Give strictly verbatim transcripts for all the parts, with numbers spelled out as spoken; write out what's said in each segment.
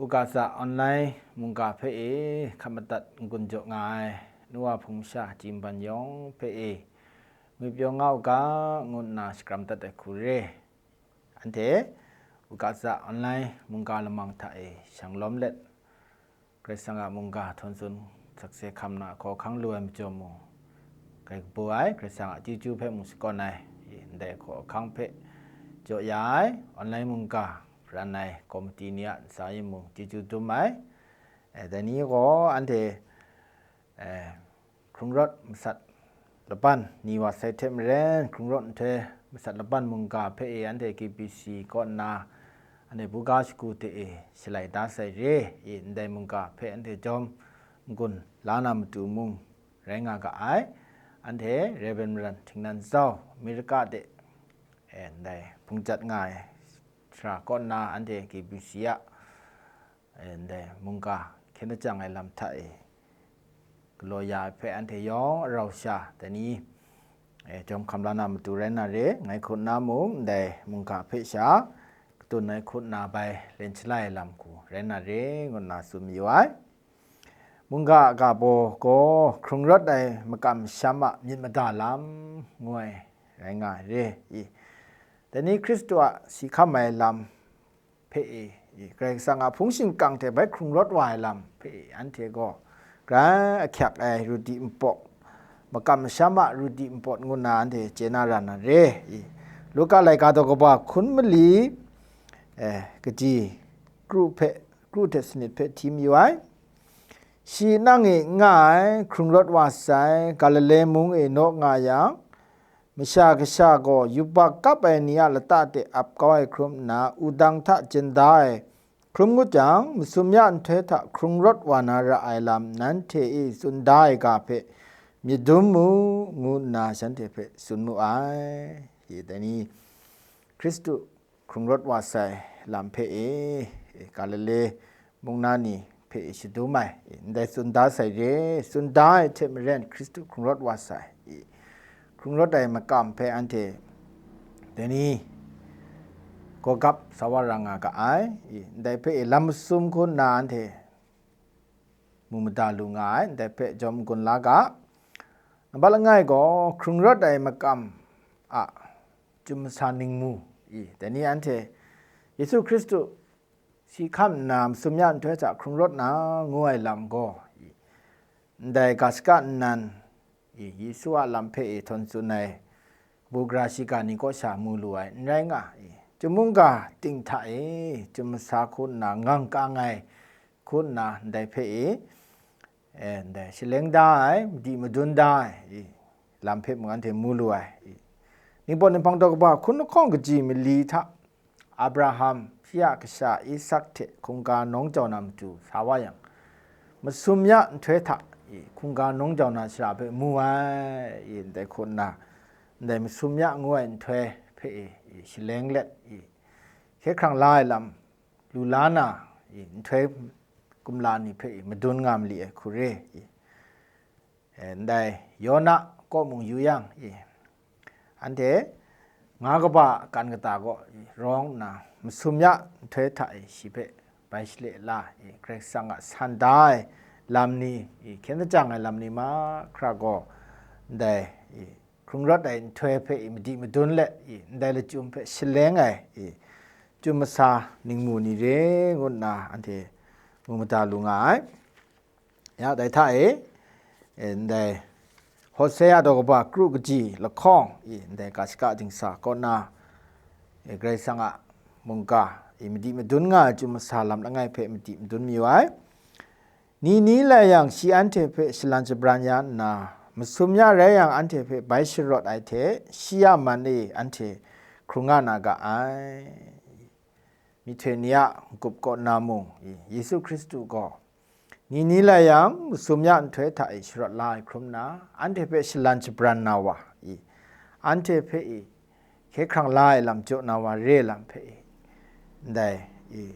Ugaza online mungga hpe e hkap madat n-gun jaw nga ai nu wa hpung masha Jimban yawng hpe e ngwipyaw nga u ga, ngu nna shakram dat ai hku re. Anhte Ugaza online mungga lamang hta e shanglawm let, Karai Kasang a mungga htawn tsun sakse hkam na hkaw hkang lu ai majaw mung, grai kabu ai Karai Kasang a chyeju hpe mung shakawn ai, ndai hkaw hkang hpe jaw ya ai online mungga pran ai komiti ni a ntsa e mung chyeju dum ai. E, dai ni gaw anhte, e, hkrung rawt masat laban ni wa sai hte maren, hkrung rawt nhtoi masat laban mungga hpe e anhte K B C kaw nna, anhte buga shagu hte e shalai da sai re. E, ndai mungga hpe anhte jawm n-gun la na matu mung rai nga ga ai. Anhte Rev. Maran Htingnan Zau, Amerika de, e, ndai hpung jat nga ai sara kaw nna anhte K B C a, e, ndai mungga hkyen lajang ai lam hta e galaw ya ai hpe anhte yawng arau sha dai ni, e, jawm hkam la na matu rai na re, ngai hku nna mung ndai mungga hpe sha katun ai hku nna bai len shalai ai lam hku rai na re, ngu nna tsun mayu ai. Mungga a ga baw gaw hkrung rawt ai makam masham a myit mada lam ngu ai rai nga ai re i. Dai ni Hkristu a si hkam ai lam hpe e, Karai Kasang a hpung shingkang hte bai hkrung rawt wa ai lam hpe e, anhte gaw grai ahkyak ai rudi npawt, makam masham a rudi npawt ngu nna anhte chye na ra na re i. Luka laika daw kaba hkun mali, eh, kaji kru hpe, kru hte sanit hpe hti mayu ai. Shi nang e n nga ai, hkrung rawt wa sai, Galile mung e naw nga yang, Masha Kasha gaw yubak kap ai ni a lata de ap kau ai hkrum nna, wudang hta jen da ai hkrum ngut jang, masum ya nhtoi hta hkrung rawt wa na ra ai lam nanhte e tsun da ai ga hpe myit dum mu, ngu nna shanhte hpe tsun mu ai. I, dai ni Hkristu hkrung rawt wa sai lam hpe e, Galile mung na ni hpe e shadum ai, ndai tsun da sai re, tsun da ai hte maren Hkristu hkrung rawt wa sai, hkrung rawt ai makam hpe anhte dai ni gawgap sa wa ra nga ga ai, ndai hpe e lam masum hku nna anhte mu mada lu nga ai, ndai hpe jawm n-gun la ga. Nambat langai gaw, hkrung rawt ai makam a chyum masa ningmu i, dai ni anhte Yesu Hkristu si hkam nna masum ya nhtoi hta hkrung rawt na ngu ai lam gaw i, ndai ga shaka nnan i, Yesu a lam hpe e htawn tsun ai kabu gara shiga ni kaw sha mu lu ai n rai nga i, chyum mungga ting hta e chyum masa hku nna ngang kang ai hku nna ndai hpe e, e, ndai shaleng da ai, madi madun da ai, i, lam hpe mung anhte mu lu ai, i. Ningpawt ninghpang daw kaba hkun lahkawng kaji mali hta, Abraham, shi a kasha Isak hte hkungga nawng jau na matu sa wa yang, masum ya nhtoi hta, i, hkungga nawng jau na shara hpe mu ai, i, ndai hku nna, ndai masum ya ngu ai nhtoi hpe, i, i, shaleng let, i, hkye hkrang la ai lam, lu la na, i, nhtoi kumla ni hpe, i, madun nga mali ai hku re, i. E, ndai Yona kaw mung yu yang, i, anhte nga kaba kan kata kaw, i, rawng nna masum ya nhtoi hta, i, shi hpe bai shale la, i, Karai Kasang a san da ai lam ni, i, hkyen lajang ai lam ni mahkra gaw ndai, i, hkrung rawt ai nhtoi hpe, i, madi madun let, i, ndai lachyum hpe shaleng ai, i, chyum masa ningmu ni re ngu nna anhte mu mada lu nga ai. Ya, dai hta e, e, ndai Hosea daw kaba kru kaji lahkawng, i, ndai ga shaka dingsa kaw nna, e, Karai Kasang a mungga, i, madi madun nga ai chyum masa lam langai hpe madi madun mayu ai. Ni ni lai yang shi anhte hpe shalan shabran ya nna, masum ya rai yang anhte hpe bai sharawt ai hte, shi a man e anhte hkrung nga na ga ai. Myihtoi ni a n-gup kaw nna mung, i, Yesu Hkristu gaw, ni ni lai yang, masum ya nhtoi hta e sharawt la ai hkrum nna, anhte hpe shalan shabran na wa, i, anhte hpe, i, hkye hkrang la ai lam jaw na wa re lam hpe, i, ndai, i,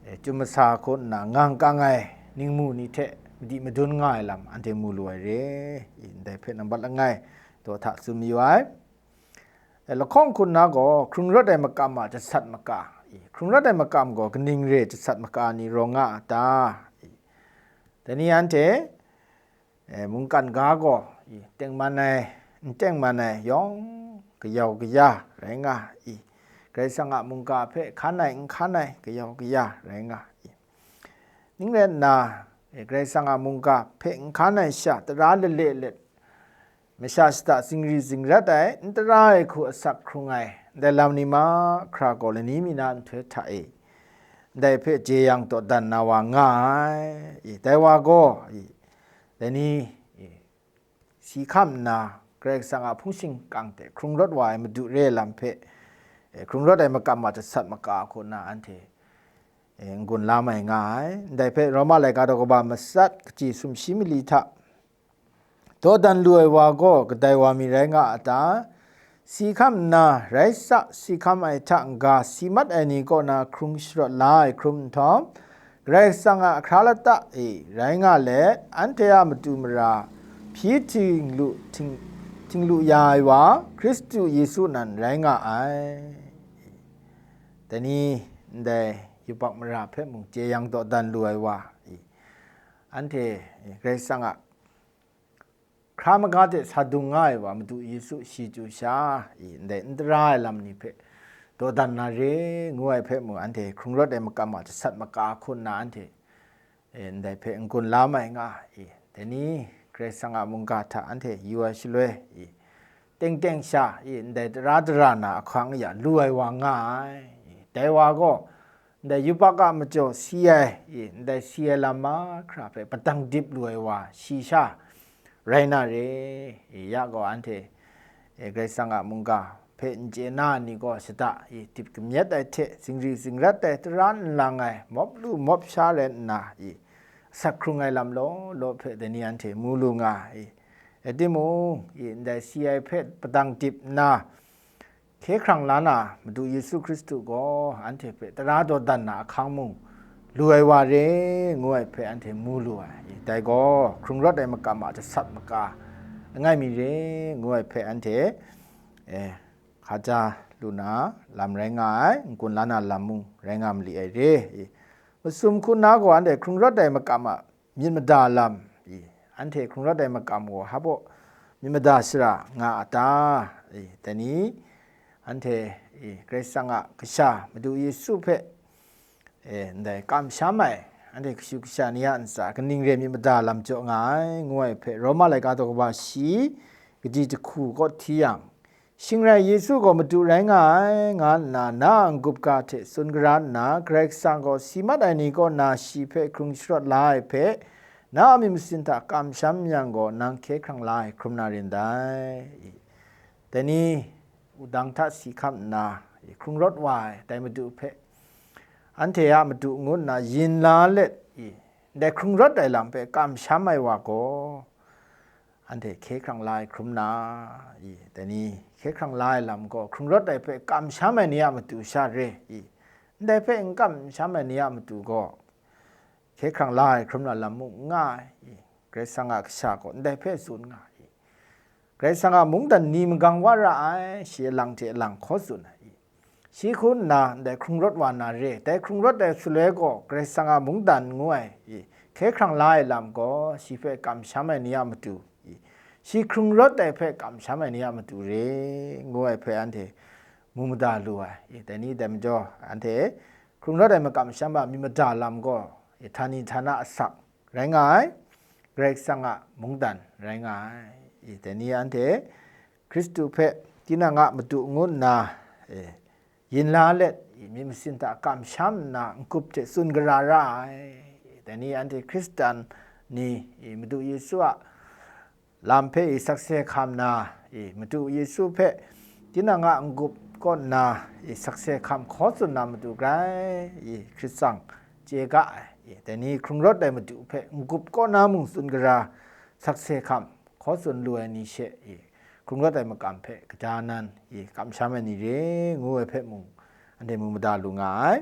e, chyum masa hku nna ngang kang ai ningmu ni hte madi madun nga ai lam anhte mu lu ai re, i, ndai hpe nambat langai daw hta tsun mayu ai. E, lahkawng hku nna gaw, hkrung rawt ai makam a jasat maka, i, hkrung rawt ai makam gaw kaning re jasat maka ni rawng nga a ta? Dai ni anhte, e, mungkan ga gaw, i, tengman ai, n tengman ai yawng kayau kaya rai nga i, Karai Kasang a mungga hpe hkan ai n hkan ai kayau kaya rai nga i. Ning rai nna, e, Karai Kasang a mungga hpe n hkan ai sha tara lale let, masha shata zingri zingrat ai, n tara ai hku asak hkrung ai, ndai lam ni mahkra gaw lani mi na nhtoi hta e, ndai hpe jeyang dawdan na wa nga ai. I, dai wa gaw, i, dai ni, i, si hkam nna, Karai Kasang a hpung shingkang hte hkrung rawt wa ai Madu re ai lam hpe, e, hkrung rawt ai makam a jasat maka hku nna anhte, e, n-gun la mai nga ai. Ndai hpe Roma laika daw kaba matsat, kaji sumshi mali hta, dawdan lu ai wa gaw kadai wa mi rai nga a ta? Si hkam nna, rai sa, si hkam ai hta n-ga si mat ai ni kaw na hkrung sharawt la ai hkrum nhtawm, Karai Kasang a hkra lata e rai nga let, anhte a matu mara hpyi hting lu, hting, hting lu ya ai wa, Hkristu Yesu nan rai nga ai. Dai ni, ndai yubak mara hpe mung jeyang dawdan lu ai wa, i, anhte, i, Karai Kasang a hkra maga hte sa dung nga ai wa Madu Yesu shi chyu sha, i, ndai n tara ai lam ni hpe dawdan na re, ngu ai hpe mung, anhte hkrung rawt ai makam a jasat maka hku nna anhte, e, ndai hpe n-gun la mai nga, i, dai ni, Karai Kasang a mungga hta anhte yu ai shaloi, i, teng teng sha, i, ndai tara dara na ahkang ya lu ai wa nga ai, i, dai wa gaw, ndai yubak a majaw si ai, i, ndai si ai lam mahkra hpe padang dip lu ai wa shi sha rai na re, i, ya gaw anhte, e, Karai Kasang a mungga hpe n chye na ni gaw shada, i, dip kamyet ai hte zingri zingrat ai, tara nlang ai, mawp lu mawp sha rai nna, i, asak hkrung ai lam law law hpe dai ni anhte mu lu nga, i, rai timung, i, ndai si ai hpe padang dip nna, hkye hkrang la na Madu Yesu Hkristu gaw anhte hpe tara dawdan na ahkang mung lu ai wa re, ngu ai hpe anhte mu lu ai. Dai gaw hkrung rawt ai makam a jasat maka langai mi re, ngu ai hpe anhte, e, hkaja lu na lam rai nga ai, n-gun la na lam mung rai nga mali ai re. I, masum hku nna gaw anhte hkrung rawt ai makam a myit mada lam, i, anhte hkrung rawt ai makam gaw hpa baw myit mada shara nga a ta? I, dai ni, anhte, i, Karai Kasang a Kasha Madu Yesu hpe, e, ndai kamsham ai, anhte kashu kasha ni a ntsa kaning re myit mada lam jaw nga ai, ngu ai hpe Roma laika daw kaba shi, kaji jahku kaw hti yang, Shing rai Yesu gaw Madu rai nga ai, nga nna na a n-gup ga hte tsun gara nna, Karai Kasang gaw si mat ai ni kaw na shi hpe hkrung sharawt la ai hpe, na a myit masin hta kamsham yang gaw, nang hkye hkrang la ai hkrum na rin dai. Dai ni, wudang hta si hkam nna, hkrung rawt wa ai dai Madu hpe, anhte a Madu ngu nna yin la let, i, ndai hkrung rawt ai lam hpe kamsham ai wa gaw, anhte hkye hkrang la ai hkrum na, i, dai ni, hkye hkrang la ai lam gaw, hkrung rawt ai hpe kamsham ai ni a matu sha re, i, ndai hpe n kamsham ai ni a matu gaw, hkye hkrang la ai hkrum na lam mung n nga ai, i, Karai Kasang a Kasha gaw ndai hpe tsun nga ai, i, Karai Kasang a mungdan ni magang wa ra ai, shi alang hte alang hkaw tsun ai, i, shi hku nna ndai hkrung rawt wa na re, dai hkrung rawt ai shaloi gaw, Karai Kasang a mungdan ngu ai, i, hkye hkrang la ai lam gaw, shi hpe kamsham ai ni a matu, i, shi hkrung rawt ai hpe kamsham ai ni a matu re, ngu ai hpe anhte mu mada lu ai, i, dai ni dai majaw, anhte hkrung rawt ai makam masham a myit mada lam gaw, i, htani htana asak rai nga ai, Karai Kasang a mungdan rai nga ai, i, dai ni anhte Hkristu hpe tinang a matu ngu nna, e, yin la let, i, myit masin hta kamsham nna n-gup hte tsun gara ra ai. Dai ni anhte Hkristan ni, i, Madu Yesu a lam hpe, i, sakse hkam na, i, Madu Yesu hpe tinang a n-gup kaw nna, i, sakse hkam hkaw tsun na matu grai, i, Hkristu chye ga ai. I, dai ni hkrung rawt ai Madu hpe n-gup kaw na mung tsun gara, sakse hkam hkaw tsun lu ai ni she, i, hkrung rawt ai makam hpe kaja nan, i, kamsham ai ni re, ngu ai hpe mung, anhte mu mada lu nga ai.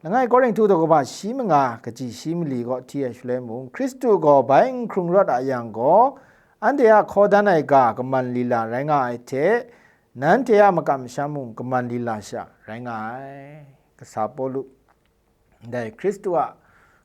Langai Korinhtu daw kaba shi manga, kaji shi mali kaw hti ai shaloi mung, Hkristu gaw bai n hkrung rawt a yang gaw, anhte a hkaw dan ai ga kaman lila rai nga ai hte, nanhte a makam masham mung kaman lila sha rai nga ai. kasa Pawlu, ndai Hkristu a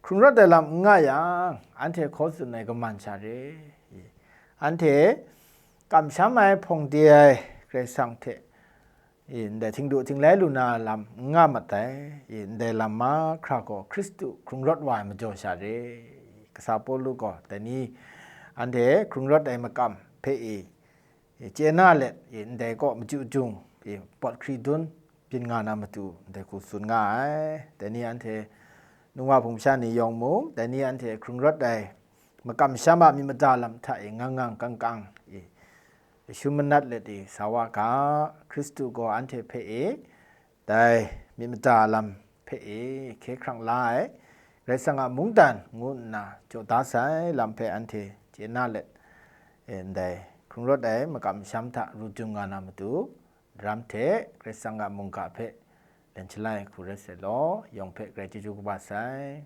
hkrung rawt ai lam n nga yang, anhte hkaw tsun ai kaman sha re. Anhte kamsham ai hpawng de ai Karai Kasang hte, i, ndai htingdu htinglai lu na lam n nga mat ai, i, ndai lam mahkra gaw Hkristu hkrung rawt wa ai majaw sha re. Kasa Pawlu gaw dai ni anhte hkrung rawt ai makam hpe, i, i, chye na let, i, ndai kaw machyu jung, i, pawt hkri dun byin nga na matu ndai hku tsun nga ai. Dai ni anhte nungwa hpung sha ni yawng mung, dai ni anhte hkrung rawt ai makam masham a myit mada lam hta e ngang ngang kang kang e shum manat let e sa wa ga. Hkristu gaw anhte hpe e dai myit mada lam hpe e hkye hkrang la ai Karai Kasang a mungdan ngu nna jaw da sai lam hpe anhte chye na let, e, ndai hkrung rawt ai makam masham hta ru jung nga na matu, daram hte Karai Kasang a mungga hpe len shalai hku rai sai law, yawng hpe Karai chyeju kaba sai.